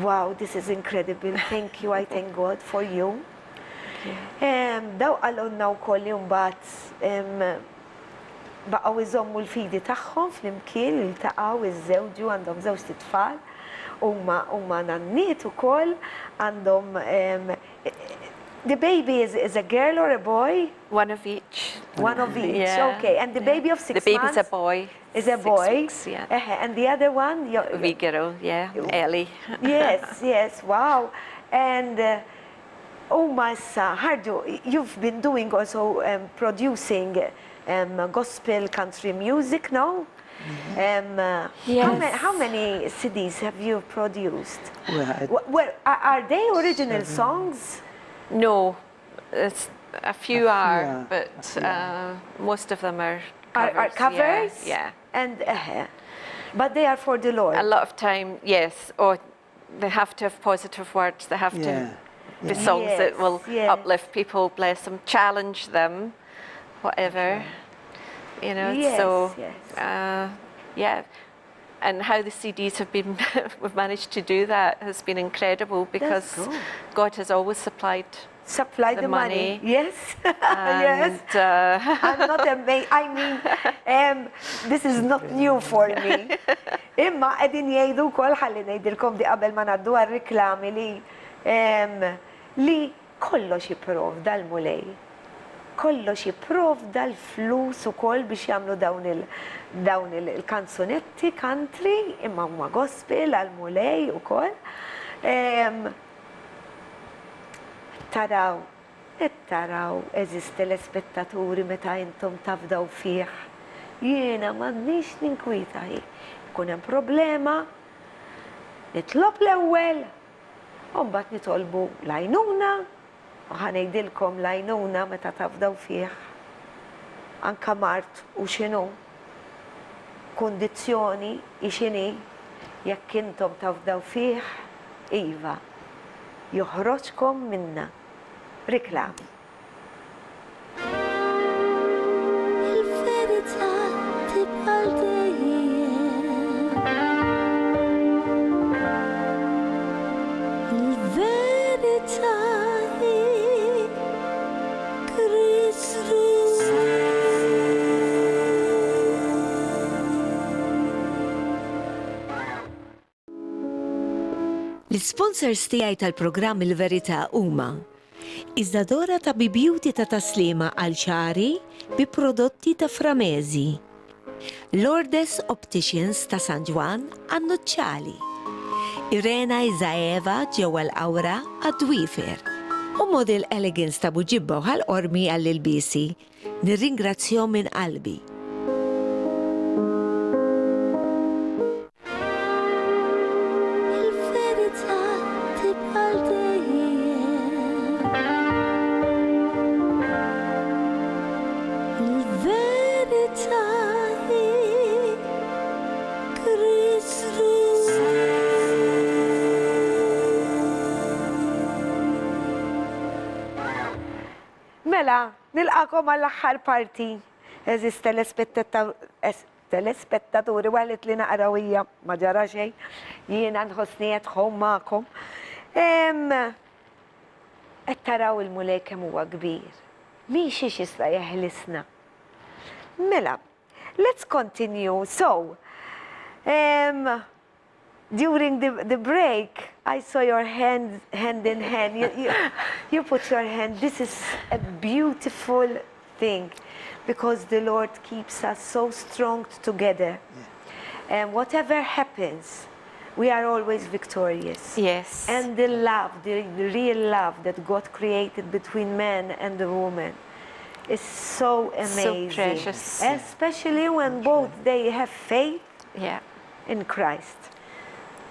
Wow, this is incredible. Thank you. I thank God for you. Daw qalulna wkoll li mbagħad baqgħu iżommu l-fidi tagħhom flimkien, iltaqgħu iżżewġu għandhom żewġt itfal, huma nanniet ukoll għandhom the baby is a girl or a boy? One of each. One of each, Yeah. okay. And the baby of 6 The baby's months a boy. is a 6 boy. weeks, yeah. Eħe, and the other one? A wee girl, yeah, Ellie. Yes, wow. And oh, Massa, ħarġu, you've been doing also producing gospel country music now? Yes. How many CDs have you produced? Well, Well, are they original songs? No, it's, a few A few are, are, but a few are. most of them are Are covers. covers? Yeah. And, but they are for the Lord. A lot of time, yes. Or They have to have positive words. They have Yeah. to be songs that Yes, will yes. uplift people, bless them, challenge them, whatever. You know, Yes, so yes. Uh, yeah. And how the CDs have been, we've managed to do that has been incredible because good. God has always supplied. Supply The the, money. money. Yes. yes. And, uh, I'm not amazed. I mean, um, this is not new for me. Imma qegħdin jgħidu wkoll ħalli ngħidilkom di qabel ma ngħaddu għar-riklami li um, li kollox jipprovda l-Mulej. Kollox jipprovda l-flus ukoll biex jagħmlu dawn il dawn il-kanzunetti country imma huma gospel għall-Mulej ukoll. Um, taraw, qed taraw għeżież telespettaturi meta intom tafdaw fih. Jiena m'għandnix ninkwieta hi. Ikun hemm problema, nitlob l-ewwel, u mbagħad nitolbu l-għajnuna, u ħa ngħidilkom l-għajnuna meta tafdaw fih. Anka mard u x'inhu, kundizzjoni hi x'inhi, jekk intom tafdaw fih, iva, joħroġkom minnha. Riklami. Il-verità tibqa' għal dejjem. Il-verità hi Kristu. L-isponsors tiegħi tal-programm Il-Verità huma Isadora ta' Be Beauty ta' Taslima għal xagħri bi prodotti ta' Framesi, Lourdes Opticians ta' San Ġwann għan-nuċċali, Irena Isaeva ġewwa l-Qawra għad-dwiefer u Model Elegance ta' Buġibba u Ħal Qormi għall-ilbiesi. Nirringrazzjahom minn qalbi. Il-verità tibqa' għal dejjem. Il-verità hi Kristu. Mela, nilqagħkom għall-aħħar parti, għeżież telespettaturi, waħlet li naqra u hija ma ġara xejn, jiena nħossni at home magħkom. Qed taraw il-Mulej kemm huwa kbir. Min xiex jista' jeħlisna. Mela, let's continue. So, um, during the, the break, I saw your hand, hand in hand. You, you, you put your hand. This is a beautiful thing because the Lord keeps us so strong together. And whatever happens, we are always victorious. Yes. And the love, the real love that God created between man and the woman is so amazing. So precious. Especially when both they have faith Yeah, in Christ.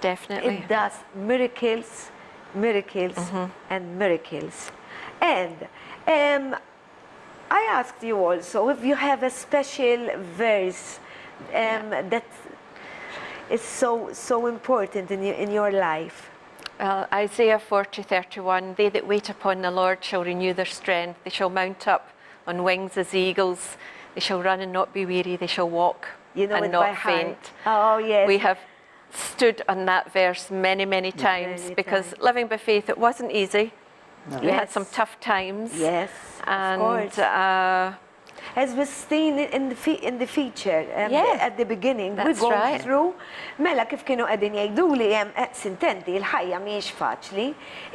definitely. It does miracles, miracles, and miracles. And um, I asked you also if you have a special verse um, that is so so important in your, in your life. Well, Isaiah 40:31, they that wait upon the Lord shall renew their strength. They shall mount up on wings as eagles. They shall run and not be weary. They shall walk You know and it not by heart. faint. Oh, yes. We have stood on that verse many, many times Many because times. living by faith, it wasn't easy. We had some Yes. tough times. Yes, And of course. Uh, As we've seen in the, fe in the feature um, Yeah. at the beginning, we That's go right. through mela kif kienu qegħdin jgħidu li hemm eh, sintendi l-ħajja mhijiex faċli,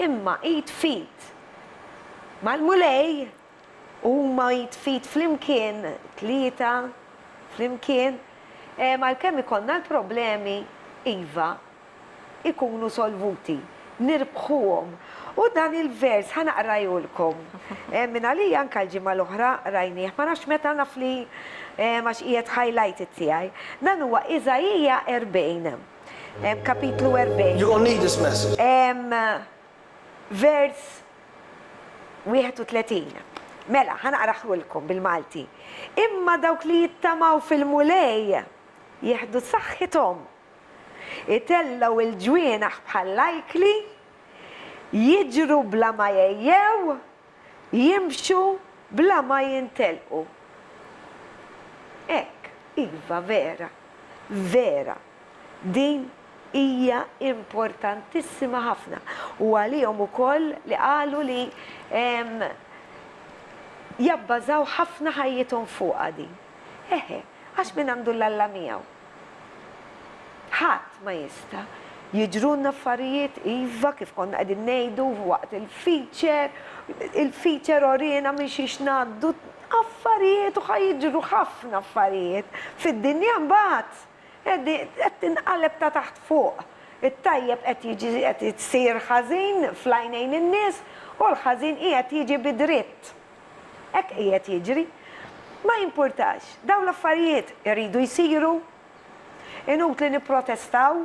imma id f'id mal-Mulej huma id f'id flimkien tlieta flimkien eh, għalkemm ikollna l-problemi iva ikunu solvuti, nirbħuhom. U dan il-vers ħa naqrahulkom. Eh, Min għalija anka l-ġimgħa l-oħra rajnieh, ma nafx meta naf li eh, ma qiegħed highlighted tiegħi. Dan huwa Iżaija 40, eh, kapitlu 40. You're gonna need this message. Em, vers 31. Mela, ħa naqrahulkom bil-Malti. Imma dawk li jittamaw fil-Mulej jieħdu saħħithom. Itellgħu l-ġwienaħ bħall-ajkli, jiġru bla ma jgħejjew, jimxu bla ma jintelqu. Hekk, iva vera, vera. Din hija importantissima ħafna u għalihom ukoll li qalu li jabbażaw ħafna ħajjithom fuqha din. Eħe, għax min għandu 'l Alla miegħu? Ħadd ma jista'. Jiġrulna affarijiet, iva, kif konna qegħdin ngħidu waqt il-feature, il-feature oriena minn xiex ngħaddu affarijiet u ħa jiġru ħafna affarijiet fid-dinja mbagħad. Qed tinqaleb ta' taħt fuq. It-tajjeb qed jiġi qed isir ħażin fl-għajnejn in-nies u l-ħażin qiegħed jiġi bi dritt. Hekk qiegħed jiġri. Ma jimpurtax. Dawn l-affarijiet iridu jsiru. Inutli nipprotestaw.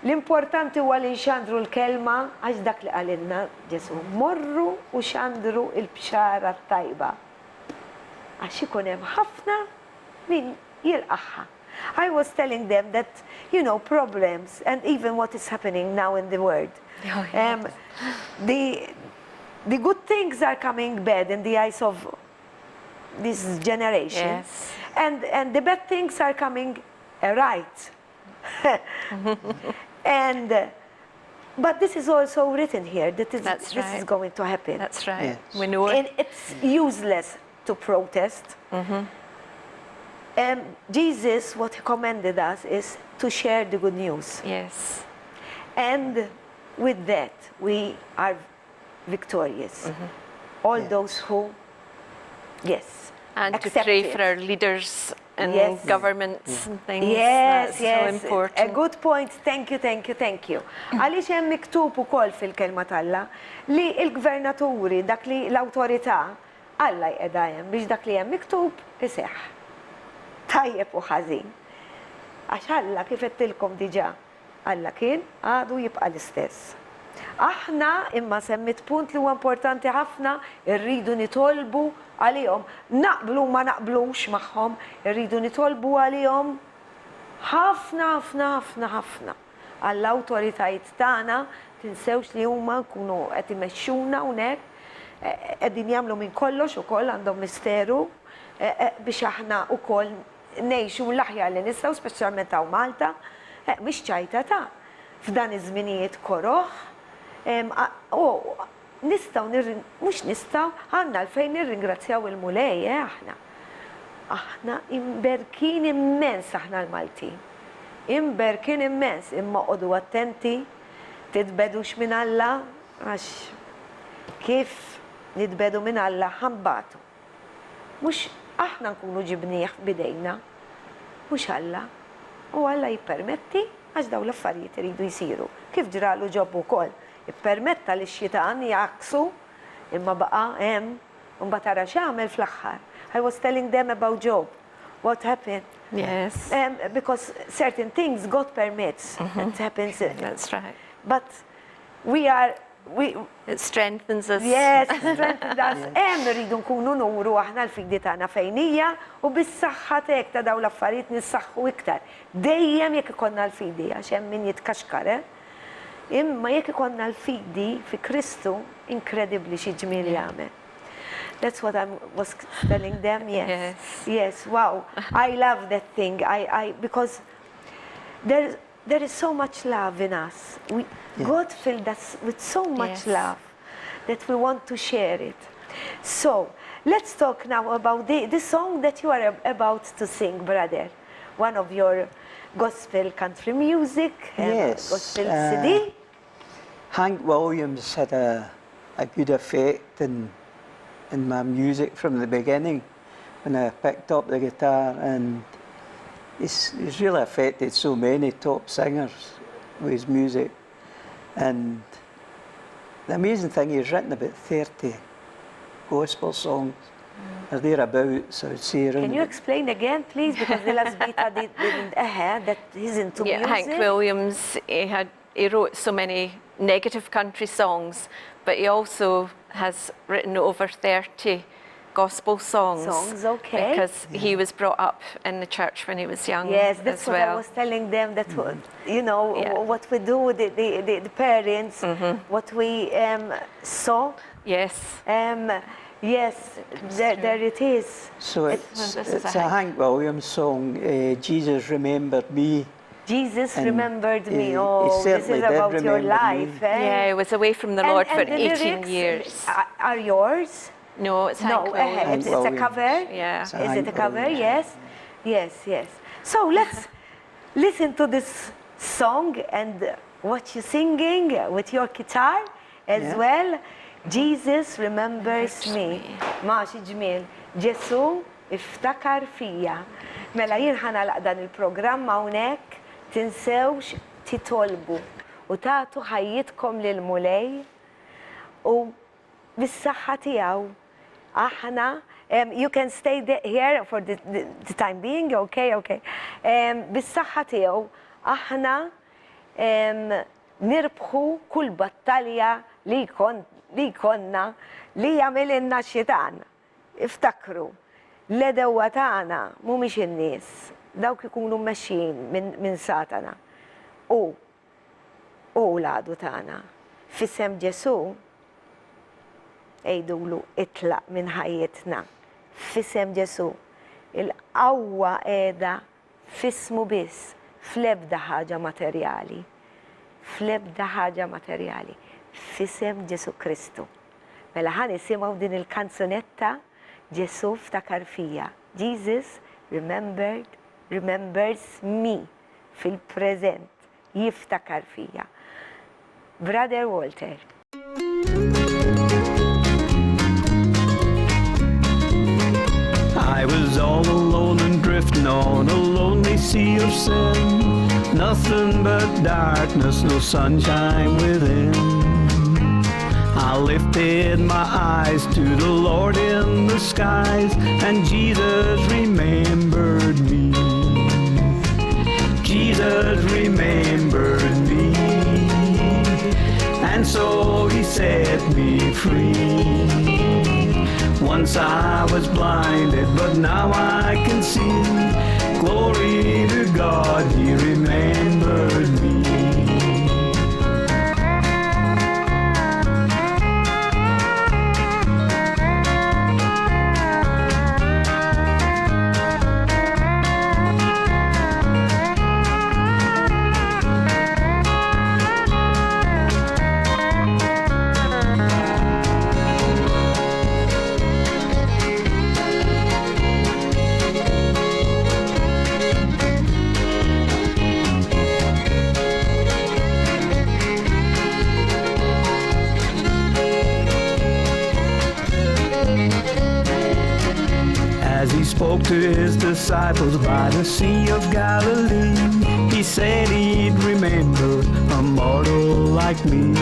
L-importanti huwa li nxandru l-kelma għax dak li qalilna Ġesù, morru u xandru l-bxara t-tajba. Għax ikun hemm ħafna min jilqagħha. I was telling them that, you know, problems and even what is happening now in the world. Oh, yes. The, the good things are coming bad in the eyes of this generation. Yes. And, and the bad things are coming right. and uh, but this is also written here that is, That's this is right. going to happen. That's right. Yes. We know it. And it's useless to protest. Mm-hmm. Jesus, what he commanded us is to share the good news. Yes. And with that, we are victorious. Mm-hmm. All Yeah. those who, yes, And to accept pray it. for our leaders and Yes. governments and things. Yes, That's yes. so important. A good point. Thank you, thank you, thank you. Għaliex hemm miktub ukoll fil-kelma t'Alla li l-gvernaturi, dak li l-awtorità, Alla jqiegħda hemm biex dak li hemm miktub iseħħ. Tajjeb u ħażin. Għax Alla kif għedtilkom diġà, Alla kien, għadu jibqa' l-istess. Aħna, imma semmit punt li huwa importanti ħafna, irridu nitolbu għalihom. Naqblu ma naqblux magħhom, irridu nitolbu għalihom ħafna, ħafna, ħafna, ħafna. Għall-awtoritajiet tagħna, tinsewx li huma jkunu qed imexxuna hawnhekk, qegħdin jagħmlu minn kollox ukoll għandhom misteru biex aħna wkoll ngħixu l-aħjar li nistgħu, speċjalment hawn Malta. Mhix ċajta ta' f'dan iż-żminijiet koroh. U nistgħu mhux nistgħu, għandna għalfejn nirringrazzjaw il-Mulej, eh, aħna. Aħna imberkin immens aħna l-Maltin. Imberkin immens, imma oqogħdu attenti, titbegħdux minn Alla għax kif nitbegħdu minn Alla ħa nbatu. Mhux aħna nkunu ġibnieh b'idejna, mhux Alla. U Alla jippermetti għax dawn l-affarijiet iridu jsiru. Kif ġralu Ġob ukoll. Ippermetta lix-xitan jgħakksu imma baqa' hemm u mbagħad ara x'għamel fl-aħħar. I was telling them about Job, what happened. Yes. Because certain things God permits, it happens. That's right. But we are we It strengthens us. Yes, strengthens us. Hemm irridu nkunu nuru aħna l-fidi tagħna fejn hija u bis-saħħa t'hekk ta' dawn l-affarijiet nissaħħu iktar. Dejjem jekk ikollna l-fidi għax hemm min jitkaxkar, eh? Imma jekk ikollna l-fidi fi Kristu, inkredibbli xi ġmiel jagħmel. That's what I was telling them, yes. Yes. Yes, wow. I love that thing. I, I, because there, there is so much love in us. We, God filled us with so much Yes. love that we want to share it. So let's talk now about the, the song that you are about to sing, brother. One of your gospel country music, Yes, gospel CD. Hank Williams had a, a good effect in, in my music from the beginning when I picked up the guitar, and he's, he's really affected so many top singers with his music. And the amazing thing, he's written about 30 gospel songs, or thereabouts, I would say. around Can you about explain again, please? Because the last bit I did, didn't, that he's into Yeah, music. Hank Williams, he had he wrote so many negative country songs, but he also has written over 30 gospel songs. Songs, okay. Because he was brought up in the church when he was young. Yes, that's as what well. I was telling them. That you know Yeah. what we do, the parents, what we saw. Yes. Yes, there it is. So it's, this is it's a a Hank Williams song, Jesus Remembered Me. Jesus And remembered me. he Oh, this certainly is did about your remember me. life. Eh? Yeah, he was away from the And- Lord and for the 18 lyrics years. Are yours? No, it's Hank No, Williams. it's a Williams. cover. Yeah. It's a Is it a Hank cover? Williams. Yes. Yes, yes. So let's listen to this song and what you're singing with your guitar as Yeah. well. Jesus remembers me. Ma xi ġmiel. Ġesu iftakar fija. Mela jien ħa nagħlaq dan il-programm hawnhekk tinsewx titolbu u tagħtu ħajjitkom lil Mulej u bis-saħħa tiegħu aħna you can stay here for the time being, okay. Bis-saħħa tiegħu aħna nirbħu kull battalja li jkun li jkollna li jagħmililna xitan. Iftakru, l-għedewwa tagħna mhumiex in-nies, dawk ikunu mmexxijin minn Satana. U u l-għadu tagħna. F'isem Ġesu għidulu itlaq minn ħajjitna. F'isem Ġesu il-qawwa qiegħda f'ismu biss, fl-ebda ħaġa materjali. Fl-ebda ħaġa materjali. F'isem Ġesu Kristu. Mela ħa nisimgħu din il-kanzunetta Ġesu ftakar fija. Jesus remembered, remembers me fil-preżent. Jiftakar fija. Brother Walter. I was all alone and drifting on a lonely sea of sin. Nothing but darkness, no sunshine within. I lifted my eyes to the Lord in the skies, and Jesus remembered me. Jesus remembered me, and so he set me free. Once I was blinded, but now I can see. Glory to God, he remembered me. As he spoke to his disciples by the Sea of Galilee, he said he'd remember a mortal like me.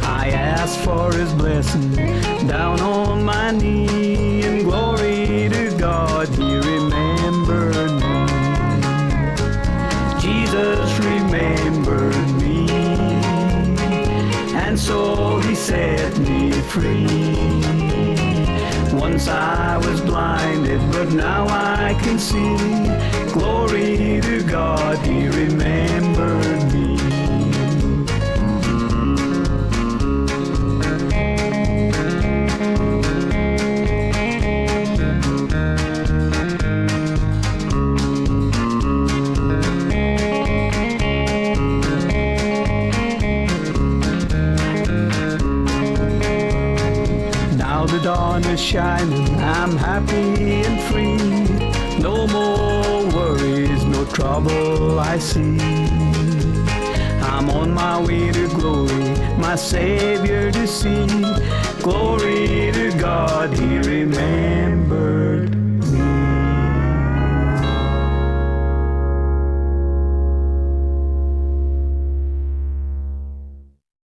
I asked for his blessing down on my knee, and glory to God, he remembered me. Jesus remembered me, and so he set me free. Once I was blinded, but now I can see. Glory to God, he remembered me. Now the dawn is shining, I'm happy and free. No more worries, no trouble I see. I'm on my way to glory, my Savior to see. Glory to God, he remembered